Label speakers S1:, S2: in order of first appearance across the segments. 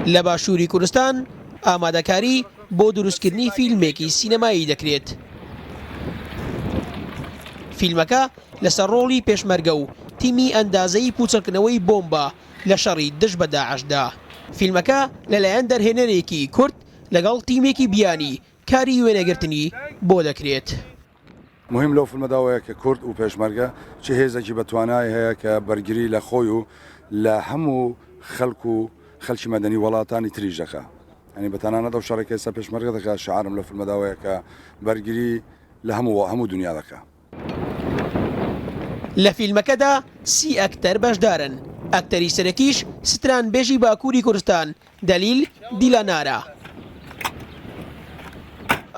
S1: لە باشووری کوردستان ئامادەکاری بۆ دروستکردنی فیلمێکی سینەمایی دەکرێت. فیلمەکە لەسەر ڕۆڵی پێشمەرگە و تیمی ئەندازەیی پووچەڵکردنەوەی بۆمبە لە شەڕی دژ بە داعشدا. فیلمەکە لەلایەن دەرهێنەرێکی کورد لەگەڵ تیمێکی بیانی کاری وێنەگرتنی بۆ دەکرێت.
S2: موهیم لەو فیلمەدا ئەوەیە کە کورد و پێشمەرگە چ هێزێکی بە توانای هەیە کە بەرگری لە خۆی و لە هەموو خەلک و خەلکی مەدەنی وەڵاتانی تریش دەکا. یانی بە تەنانەت ئەو شەڕێک کە ئێستا پێشمەرگە دەکا شعارم لەو فیلمەدا ئەوەیە کە بەرگری لە هەموو هەموو دونیا دەکا.
S1: لە فیلمەکەدا سی ئەکتەر بەشدارن، ئەکتەری سەرەکیش سترانبێژی باکووری کوردستان دەلیل دیلانارە.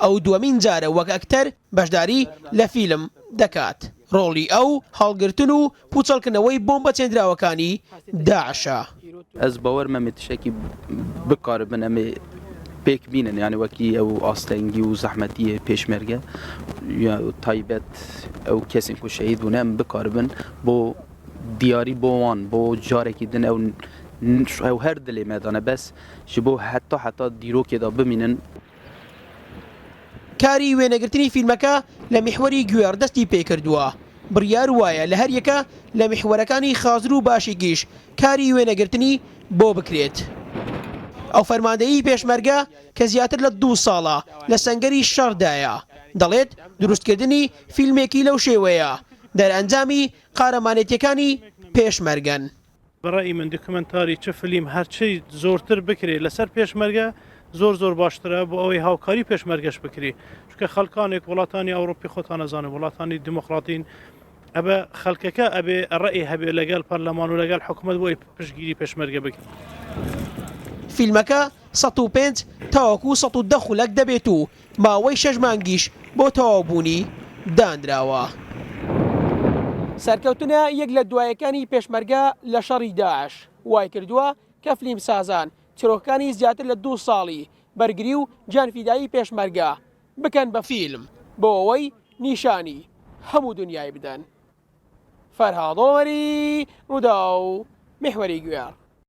S1: ئەو دووەمین جارە وەک ئەکتەر بەشداری لە فیلم دەکات. ڕۆڵی ئەو هەڵگرتن و پووچەڵکردنەوەی بۆمبە چێندراوەکانی داعشە.
S3: ئەز باوەرم ئەمێ تشتەکی بکاربن ئەمێ پێک بینن یانی وەکی ئەو ئاستەنگی و زەحمەتیە پێشمەرگە تایبەت ئەو کەسێن کو شەهید بوونە ئەم بکاربن بۆ دیاری بۆ وان بۆ جارێکی دن ئەو ئەو هەر دلێ مەدانە بەس ji بۆ هەتا هەتا دیرۆکێدا بمینن.
S1: کاری وێنەگرتنی فیلمەکە لە میحوەری گوێڕ دەستی پێکردووە، بڕیار وایە لە هەریەکە لە میحوەرەکانی خازر و باشیکیش کاری وێنەگرتنی بۆ بکرێت. ئەو فەرماندەیی پێشمەرگە کە زیاتر لە دوو ساڵە لە سەنگەری شەڕدایە، دەڵێت دروستکردنی فیلمێکی لەو شێوەیە دەرئەنجامی قارەمانێتیەکانی پێشمەرگەن.
S4: بە ڕەئی من دۆکمێنتاری چ فلیم هەرچی زۆرتر بکرێ لەسەر پێشمەرگە زۆر زۆر باشترە بۆ ئەوەی هاوکاری پێشمەرگەش بکری چونکە خەڵکانێک وڵاتانی ئەوڕۆپی خۆتان ئەزانن وڵاتانی دیموکراتین ئەبە خەڵکەکە ئەبێ ڕەئی هەبێ لەگەڵ پەرلەمان و لەگەڵ حکومەت بۆ ئەوەی پشتگیری پێشمەرگە بکرێ.
S1: فیلمەکە 105 تاوەکو 110 خولەک دەبێت و ماوەی شەش مانگیش بۆ تەواوبوونی دانراوە. سەرکەوتنە یەک لە دوایەکانی پێشمەرگە لە شەڕی داعش وایکردووە کە فلیمسازان چیرۆکەکانی زیاتر لە دوو ساڵی بەرگری و گیانفیدایی پێشمەرگە بکەن بە فیلم بۆ ئەوەی نیشانی هەموو دونیای بدەن. فەرهاد عومەری، رووداو، میحوەری گوێڕ.